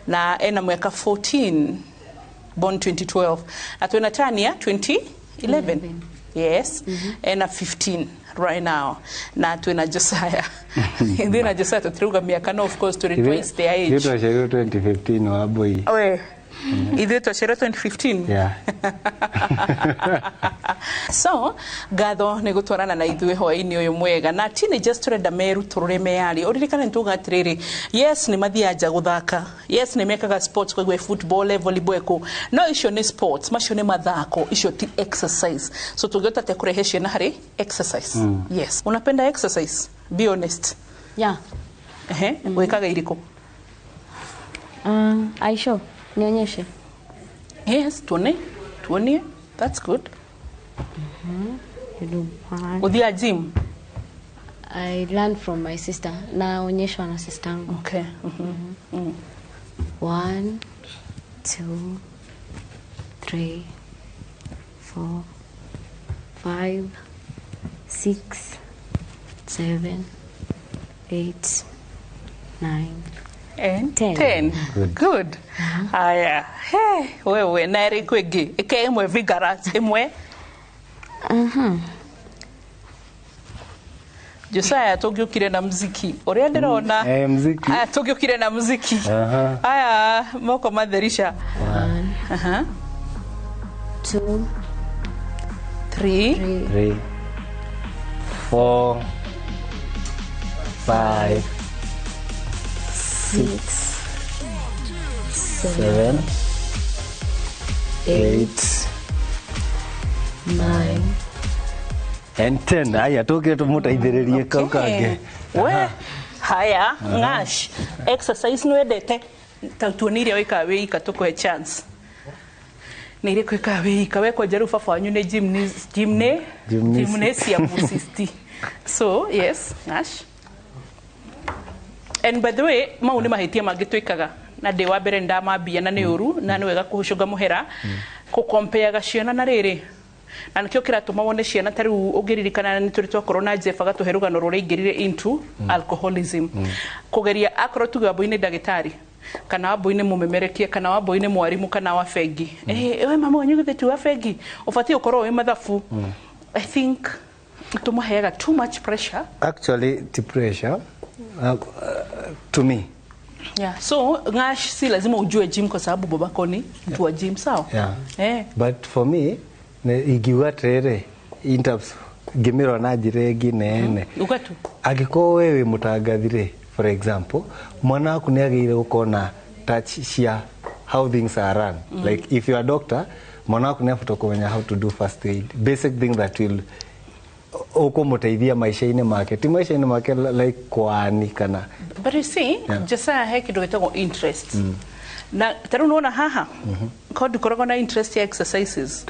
na ena mwaka 14, born 2012. Na twĩna Tania 2011. Yes, ena 15 right now. Na twĩna Josiah. Ithuĩ na Josiah tũtirauga mĩaka, no of course tũrĩ twice their age. Ithuĩ twaciarirwo 2015 wa boy. We. Ithuĩ twaciarirwo 2015. Yeah. So ngatho nĩ gũtwarana na ithuĩ hwaĩ-inĩ ũyũ mwega. Na teenagers tũrenda merutũrũre meyari. Ũririkane nĩtuga atĩrĩrĩ, yes nĩ mathiaga nja gũthaka, yes nĩ mekaga sports, koguo football, volleyball kũ, no icio nĩ sports, macio nĩ mathako, icio ti exercise. So tũngĩhota atĩa kũrehe ciana harĩ exercise? Yes. Unapenda exercise? Be honest. Yeah. Ehe, wĩkaga irĩkũ? Aisho, nionyeshe. Yes, tuone. Tuone. That's good. Uthia gym? I learned from my sister. Naonyeshwa na sister yangu. Okay. 1, 2, 3, 4, 5, 6, 7, 8, 9, and 10. 10. Good. Good. Aya. Hey, wewe na ĩrĩkũ ĩngĩ? Ĩke ĩmwe vigorous, ĩmwe. Josiah tũngĩũkire na muziki. Ũrĩa ndĩrona. Muziki. Aya tũngĩũkire na muziki. Aya moko matherisha. 1, 2, 3, 3, 4, 5, 6, 7, 8, 9, and 10. Aya tũkire tũmũteithĩrĩrie kau kangĩ. We, haya, ngash. Exercise nĩ wendete? Ta tuone iria wĩkaga wĩ ika tũkũhe chance. Nĩ irĩkũ wĩkaga wĩ ika? We kwanja rĩu baba wanyu nĩ gymnasium sisti. So, yes, ngash. And by the way, mau nĩ mahĩtia mangĩ twĩkaga na ndĩ wa mbere ndamambia na nĩ ũru na nĩ wega kũcũnga mũhera kũkompeaga ciana na rĩrĩ na nĩkĩo kĩratũma wone ciana ta rĩu ũngĩririkana nĩ tũrĩ twakorwo na Jeff agatũhe rũgano rũrĩa aingĩrire into alcoholism. Kũgeria akorwo tuge Wambui nĩ ndagĩtarĩ kana Wambui nĩ mũmemerekia kana Wambui nĩ mwarimũ kana wa bengi, we mama wanyu githĩ ti wa bengi, ũbatiĩ ũkorwo wĩ mathabu. I think tũmaheaga too much pressure. Actually ti pressure to me. Yeah. So ngash si lazima ujue gym kwa sababu babako ni mtu wa gym, sawa? Yeah. But for me ingiuga atĩrĩrĩ, in terms ngĩmĩrora na njĩra ĩngĩ nene. Uga tu. Angĩkorwo we wĩ mũtangathi rĩ, for example, mwana waku nĩ agĩrĩire gũkorwo na touch cia how things are run. Like if you are a doctor, mwana waku nĩ abata kũmenya how to do first aid, basic thing that will ũkũmũteithia maica-inĩ make, ti maica-inĩ make like kwani kana. But you see, Josiah, he kĩndũ gĩtagwo interest. Na ta rĩu nĩwona haha ko ndũkoragwo na interest ya exercises,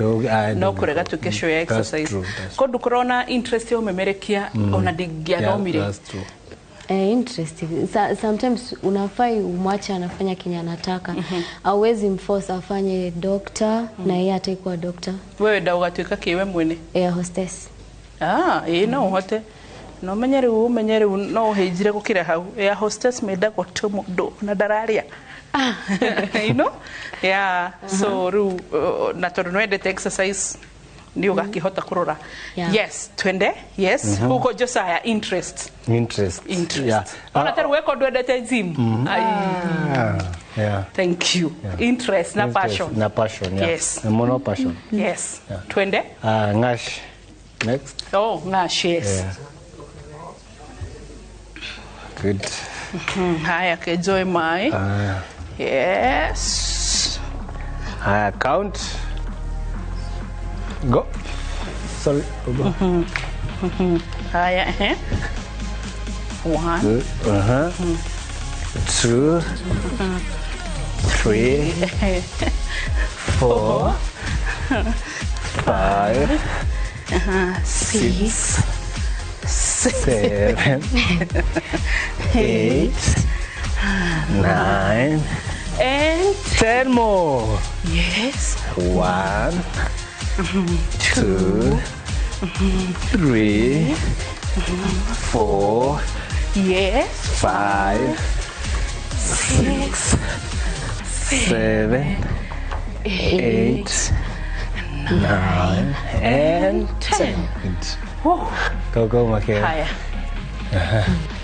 no kũrega tuĩke show ya That's exercise. true, that's Ko ndũkoragwo na interest ya ũmemerekia, ona ndingĩathomire. Yeah, that's true. Interesting. Sometimes unafai umwache anafanya kenye anataka. Hauwezi mforce afanye doctor na yeye ataikuwa doctor. Wewe nda ũgatuĩka kĩwe mwene? Air hostess. Ah, ĩĩ, no ũhote. No menye rĩu, ũmenye rĩu no ũhĩnjire gũkĩra hau. Air hostess mendagwo tu mũndũ na ndararĩa. You know? Yeah. So rĩu na tondũ nĩwendete exercise nĩ ũgakĩhota kũrora. Yeah. Yes, twende. Yes. Huko Josiah, interest. Interest. Interest. Yeah. Ona ta rĩu weko ndwendete gym. Ai, Ah, yeah. thank you. Interest na Interest passion. Na passion, yeah. Yes. Na mono passion. Yes. Twende. Ah, Ngash. Next. Oh, Ngash, yes. Yeah. Good. Haya, kejoe mai. Ah. Yes. Count. Go. Sorry. Go. Haya, eh. One. Good. 2, 3, 4, 5, 6, 7, 8, 9, and 10 more. Yes. 1, 2, 3, 4, Yes. 5, 6, 7, 8, 9, and 10. Whoa. Go, go, Makera. Haya.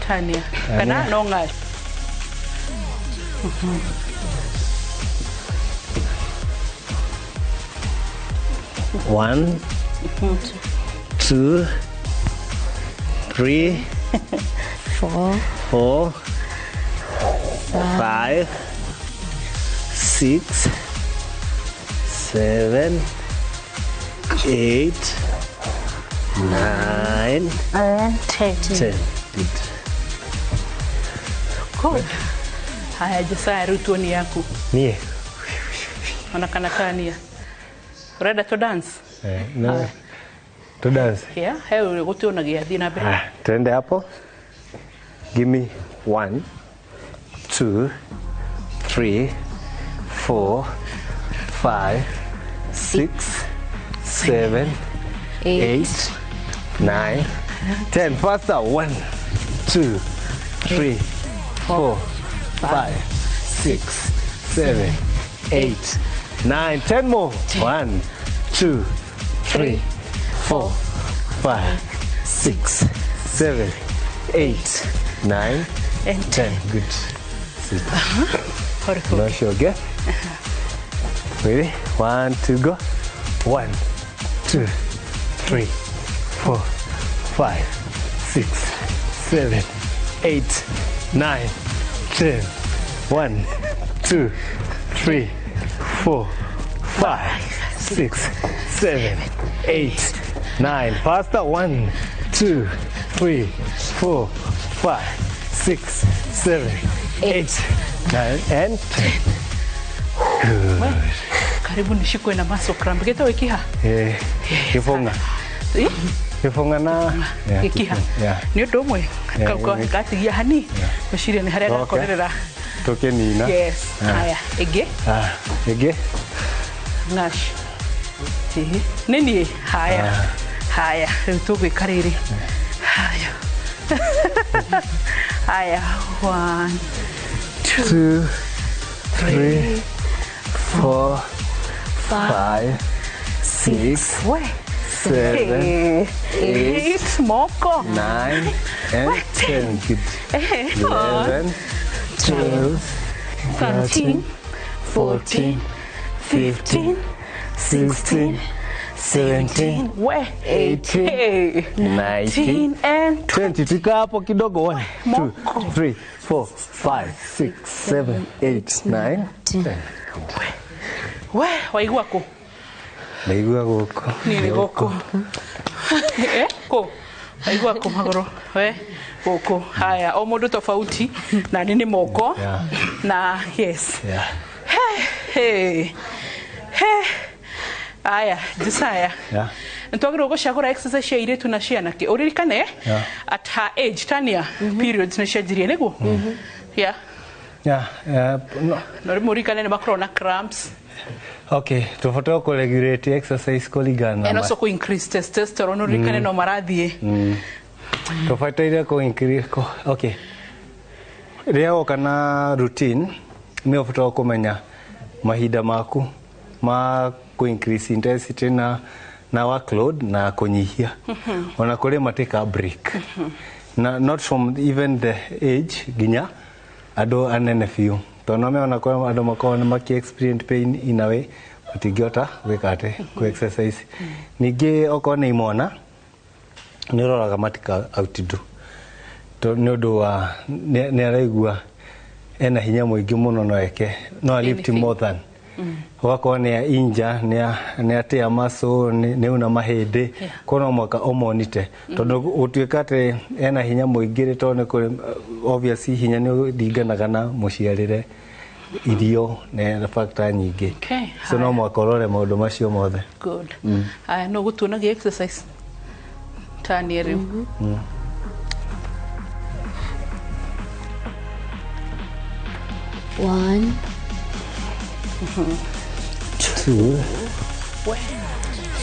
Tania. Kana no Ngash. 1, 2, 3, 4, 4, 5, 6, 7, 8, 9, and 10. 10. Good. Good. Haya, Josiah, rĩu tuoni yaku. Niĩ. Ona kana Tania. Ũrenda to dance? Eh, no. To dance. Yeah, he gũtionagia, thiĩ na mbere. Ah, twende hapo. Give me 1, 2, 3, 4, 5, 6, 7, 8, 9, 10. Faster. 1, 2, 3, 4, 5, 6, 7, 8, 9, 10 more. 1, 2, 3, 4, 5, 6, 7, 8, 9, and 10. Good. Sit. Horrible. Not sure, okay? Ready? 1, 2, go. 1, 2, 3, 4, 5, 6, 7, 8, 9, 10. 1, 2, 3, 4, 5, 6, 7, 8, 9. Faster. 1, 2, 3, 4, 5, 6, 7, 8, 9, and 10. Good. Karibu nishikwe na muscle cramp. Gĩtagwo ikiha. Eh, gĩbũng'a. Eh? Gĩbũng'a na yeah, Gĩkiha. Yeah. Nĩ ũndũ ũmwe. Yeah, Kau yeah. gatigia hani. Ngwĩciria nĩ harĩa Okay. gakorerera. Tũkĩnina. Yes. Ah. Haya, ĩngĩ. Ah, ĩngĩ. Ngash. Ĩĩ. Nĩ niĩ. Haya. Haya, rĩu tũgwĩka rĩrĩ. Haya. Haya, 1, 2, 3, 4, 5, 6, 7, 8, moko, 9, and 10. Good. 11, 12, 13, 14, 15, 16, 17, we 18, 19, and 20. Tukaa hapo kidogo. 1, 2, 3, 4, 5, 6, 7, 8, 9, 10. We waigua kũ? Ndaigua gũkũ. Nĩ gũkũ. Eh, kũ? Waigua kũ magũrũ? We gũkũ. Haya, o mũndũ tofauti na nĩ moko na yes. Yeah. Hey. Hey. Aya, Jesaya. Yeah. Nitwagĩrĩirwo gũcagũra exercise cia airĩtu na cia anake. Ũririkane Yeah. at her age Tania periods nĩ cianjirie nĩguo? Yeah. Yeah, no. Na rĩmwe ũririkane nĩ makoragwo na cramps. Okay, tũbataire kũ regulate exercise kũringana na And also kũ increase testosterone ũririkane no marathiĩ. Tũbataire kũ increase okay. Rĩrĩa woka na routine nĩ ũbataire kũmenya mahinda maku ma kũ increase intensity na workload na kũnyihia. Ona kũrĩ mateka break. Na not from even the age nginya andũ anene biũ. Tondũ no meona kũrĩ andũ makoragwo nĩ maki experience pain in a way matingĩhota gwĩka atĩ kũ exercise. Ningĩ okorwo nĩ imwana nĩ ũroraga matika outdo. Tondũ nĩ ũndũ wa nĩ araigua ena hinya mũingĩ mũno no eke no a lift more than ũgakorwo nĩ inja nĩ atea muscle nĩ una mahĩndĩ koguo no mũhaka ũmonite tondũ gũtuĩka atĩ ena hinya mũingĩ rĩ tondũ nĩ kũrĩ obviously hinya nĩ ũringanaga na mũciarĩre irio na factor nyingĩ. Okay, so no mũhaka ũrore maũndũ macio mothe. Good. Aya, no gũtuonagia exercise Tania rĩu. One, 2,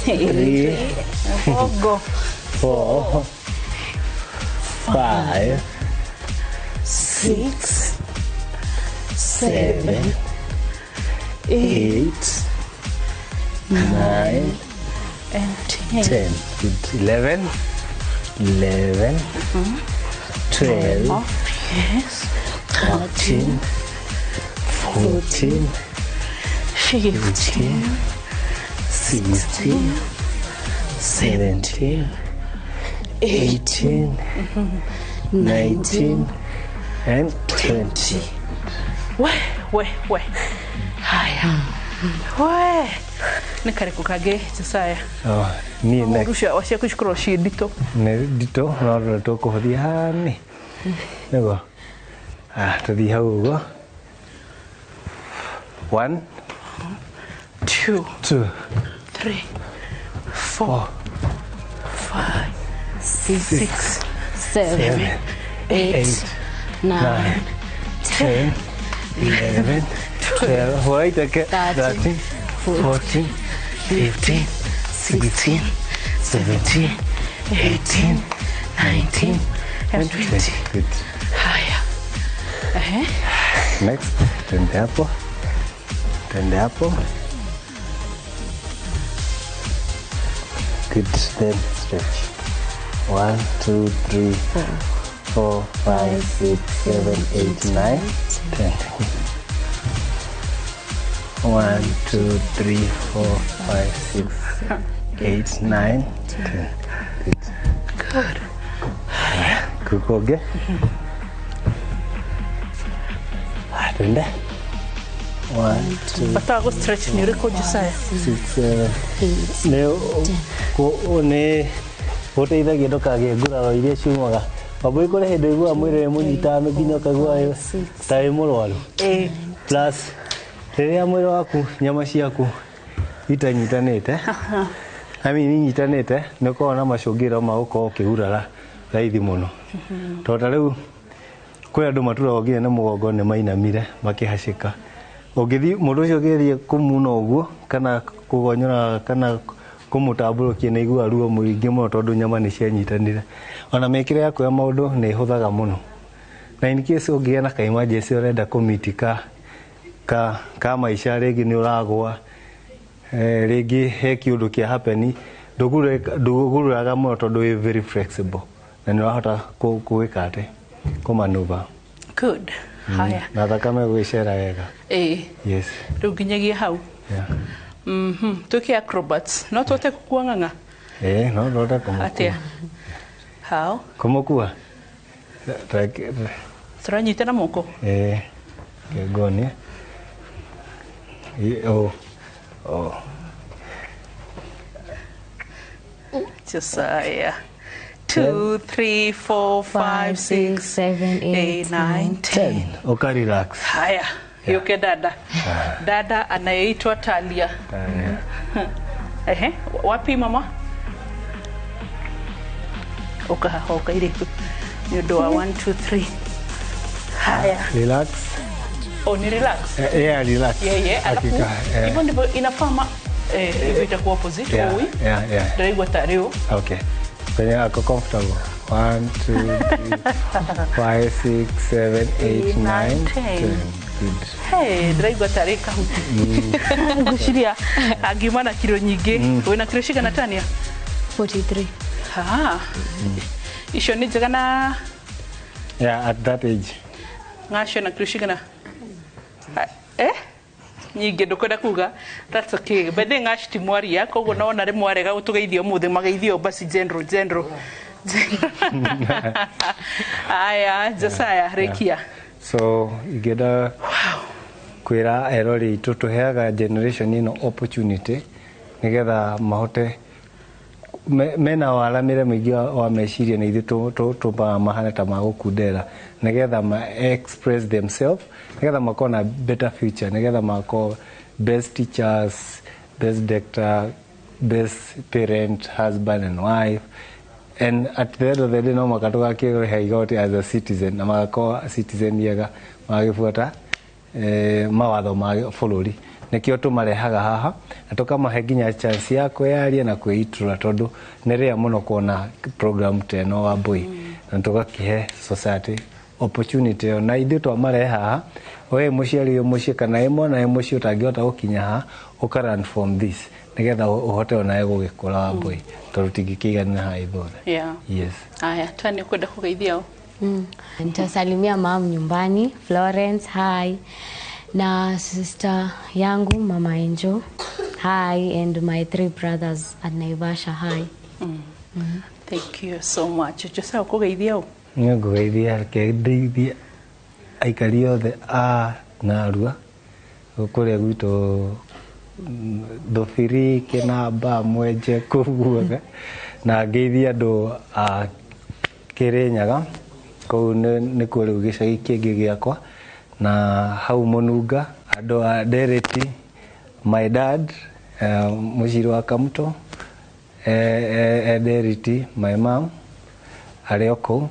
3, Ogo. 4, 5, 6, 7, 8, 9, and 10. 10. Good. 11, 11, 12, Off, yes. 13, 14, 15, 16, 17, 18, 19, and 20. We, we, we. Haya. We. Nĩ karĩkũ kangĩ Jesaya? Oh, niĩ next. Mũndũ ũcio ciaku cikorwo ciĩ nditũ. Nĩ nditũ no rĩu tũkũhũthia hani. Nĩguo. Ah, tũthiĩ hau ũguo. 1, 2, 2, 3, 4, 5, 6, 7, 8, 9, 10, 11, 12, wait, okay, 13, 14, 15, 16, 17, 18, 19, and 20. Good. Haya. Ehe. Next, twende hapo. Twende hapo. Good, then stretch. 1, 2, 3, 4, 5, 6, 7, 8, 9, 10. 1, 2, 3, 4, 5, 6, 8, 9, 10. Good. Good. Kukoge. Twende. 1, 2, Bata wa gũ-stretch nĩ ũrĩkũ Jesaya? 6, 7. Nĩ gũteithagia ndũkagĩe nguraro iria ciumaga. Wambui kũrĩ hĩndĩ ũiguaga mwĩrĩ wĩ mũnyitanu nginya ũkaigua ta wĩ mũrwaru. Plus rĩrĩa mwĩrĩ waku nyama ciaku itanyitanĩte, I mean inyitanĩte, nĩ ũkoragwo na macũngĩrĩro ma gũkorwo ũkĩgurara raithi mũno. Tondũ ta rĩu kwĩ andũ maturagwo nginya nĩ mũgongo nĩ mainamire makĩhacĩka. Ũngĩthiĩ mũndũ ũcio ũngĩthiĩ kũmuna ũguo kana kũgonyora kana kũmũtambũrũkia nĩ aiguaga ruo mũingĩ mũno tondũ nyama nĩ cianyitanire. Ona mĩkĩre yaku ya maũndũ nĩ ĩhũthaga mũno. Na in case ũngĩgĩa na ka emergency ũrenda kũmiti ka maica rĩngĩ nĩ ũragũa, rĩngĩ he kĩũndũ kĩa happen, ndũguraraga mũno tondũ wĩ very flexible na nĩ ũrahota gwĩka atĩ kũmaneuver. Good. Haya. Na thakame gwĩcera wega. Ĩĩ. Yes. Rĩu nginyagia hau. Yeah. Twĩke acrobats no tũhote gũkua ng'ang'a? Eh, no ndota kũmũkua. Atĩa? How? Kũmũkua. Tũranyita na moko? Eh, ngonie. Oh. Oh. Josiah. 2, 3, 4, 5, 6, 7, 8, 9, 10. Uka relax. Haya, yuke dada. Dada anayeitwa Talia. Ehe, wapi mama? Uka uka ile tu. Ni ũndũ wa 1 2 3. Haya. Relax. Oh, ni relax. Yeah, relax. Yeah. Alafu Hakika, hivyo ndivyo inafaa ma hivyo itakuwa opposite Yeah, oi. yeah. Ndĩraigua tarĩ ũ. Okay. Penye ako comfortable. 1 2 3 5 6 7 8 9 10. Good. Hey, ndĩraigua tarĩ kahuti. Ngwĩciria angiuma na kiro nyingĩ. Wĩna kiro cigana Tania? 43. Ah. Icio nĩ njega na Yeah, at that age. ng'acio na kiro cigana? Eh? Nyingĩ ndũkwenda kuga. That's okay. By the way, ng'aci ti mwaria, koguo nona rĩmwe arega gũtũgeithia ũmũthĩ mageithio basi general general. Aya, Josiah, rĩkia. So ingĩenda kwĩra erori aitũ tũheaga generation ĩno opportunity nĩgetha mahote mena waramĩre mũingĩ wa meciria na ithuĩ tũmbaga mahana ta magũkundera nĩgetha ma express themselves nĩgetha makorwo na better future nĩgetha makorwo best teachers, best doctor, best parent, husband and wife, and at the end of the day no mũhaka tũgakĩrĩha igoti as a citizen na magakorwo citizen ega magĩbuata mawatho ma bũrũri. Nĩkĩo tũmarehaga haha na tũkamahe nginya chance ya kwĩyaria na kwĩitura tondũ nĩ rĩa mũno kuona program ta ĩno Wambui na tũgakĩhe society opportunity ĩyo na ithuĩ twamarehe haha we mũciari wĩ mũciĩ kana wĩ mwana wĩ mũciĩ ũtangĩhota gũkinya haha ũka learn from this nĩgetha ũhote onawe gũgĩkũra Wambui tondũ tingĩkĩiganĩra haha ithuothe. Yeah. Yes. Aya, Tania ũkwenda kũgeithia ũ? Nitasalimia mam nyumbani, Florence, hi. Na sister yangu Mama Angel, hi, and my 3 brothers at Naivasha, hi. Thank you so much. Josiah, ũkũgeithia ũ? Nĩ ngũgeithia reke ndeithie aikari othe a Narua kũrĩa gwitũ Thũbiri, Kĩnamba, Mwenje kũu guothe na ngeithie andũ a Kĩrĩnyaga kũu nĩkuo rĩu gĩcagi kĩngĩ gĩakwa na hau Mũnunga andũ a Ndereti, my dad mũciri wa Kamto Ndereti, my mom arĩ o kũu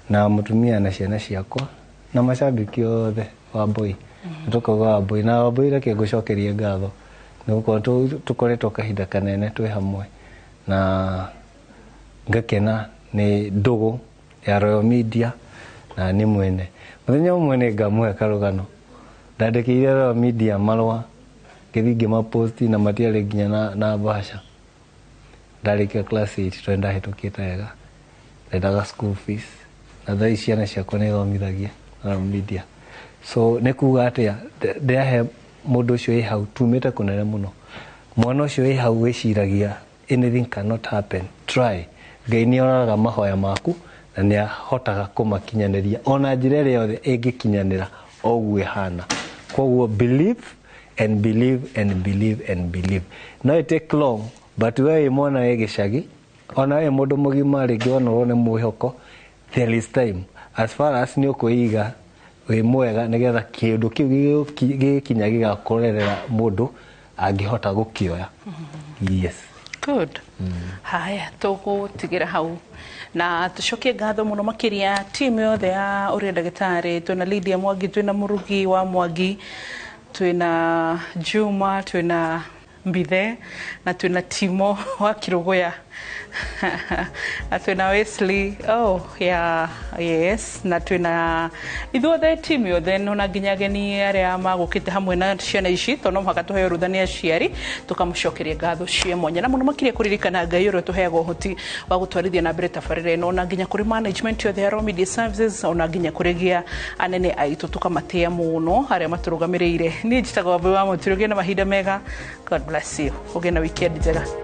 na mũtumia na ciana ciakwa na macambĩki othe Wambui. Tũkauga Wambui na Wambui reke ngũcokerie ngatho nĩ gũkorwo tũkoretwo kahinda kanene twĩ hamwe na ngakena nĩ ndũgũ ya Royal Media na nĩ mwene. Mũthenya ũmwe nĩ ngamũhe karũgano ndandĩkĩire Royal Media marũa ngĩthiĩ ngĩmaposti na matiarĩ nginya na bahasha. Ndarĩkia class 8 tondũ ndahĩtũkĩte wega ndendaga school fees na thaa ici ciana ciakwa nĩ ithomithagia Royal Media. So nĩ kuga atĩa ndĩrahe mũndũ ũcio wĩ hau tumĩte kũnene mũno mwana ũcio wĩ hau wĩciragia anything cannot happen, try. Ngai nĩ oraga mahoya maku na nĩ ahotaga kũmakinyanĩria ona njĩra ĩrĩa yothe ĩngĩkinyanĩra o ũguo ĩhana. Koguo believe and believe and believe and believe. No it take long but we wĩ mwana wĩ gĩcagi ona wĩ mũndũ mũgima rĩngĩ wonorwo nĩ mwĩhoko there is time as far as nĩ ũkwĩiga wĩ mwega nĩgetha kĩndũ kĩu gĩgĩkinya gĩgakorerera mũndũ angĩhota gũkĩoya. Yes. Good. Haya, tũgũtigĩra hau na tũcokie ngatho mũno makĩria timu yothe ya ũrĩa ndagĩtarĩ. Twĩna Lydia Mwangi, twĩna Mũrugi wa Mwangi, twĩna Juma, twĩna Mbithe na twĩna Timo wa Kĩrũgũya. Na twĩna Wesley, oh yeah, yes, na twĩna ithuothe, timu yothe, ona nginya ageni arĩa magũkĩte hamwe na ciana ici, tondũ no mũhaka tũheo rũtha nĩ aciari, tũkamũcokeria ngatho cia mwanya, na mũno makĩria kũririkana Ngai ũrĩa tũheaga ũhoti wa gũtwarithia na mbere tabarĩra ĩno, ona nginya kũrĩ management yothe ya Raw Media Services, ona nginya kũrĩ gia anene aitũ, tũkamatĩa mũno arĩa matũrũgamĩrĩire. Niĩ njĩtagwo Wambui wa Mũturi. Ũgĩe na mahinda mega. God bless you. Ũgĩe na weekend njega.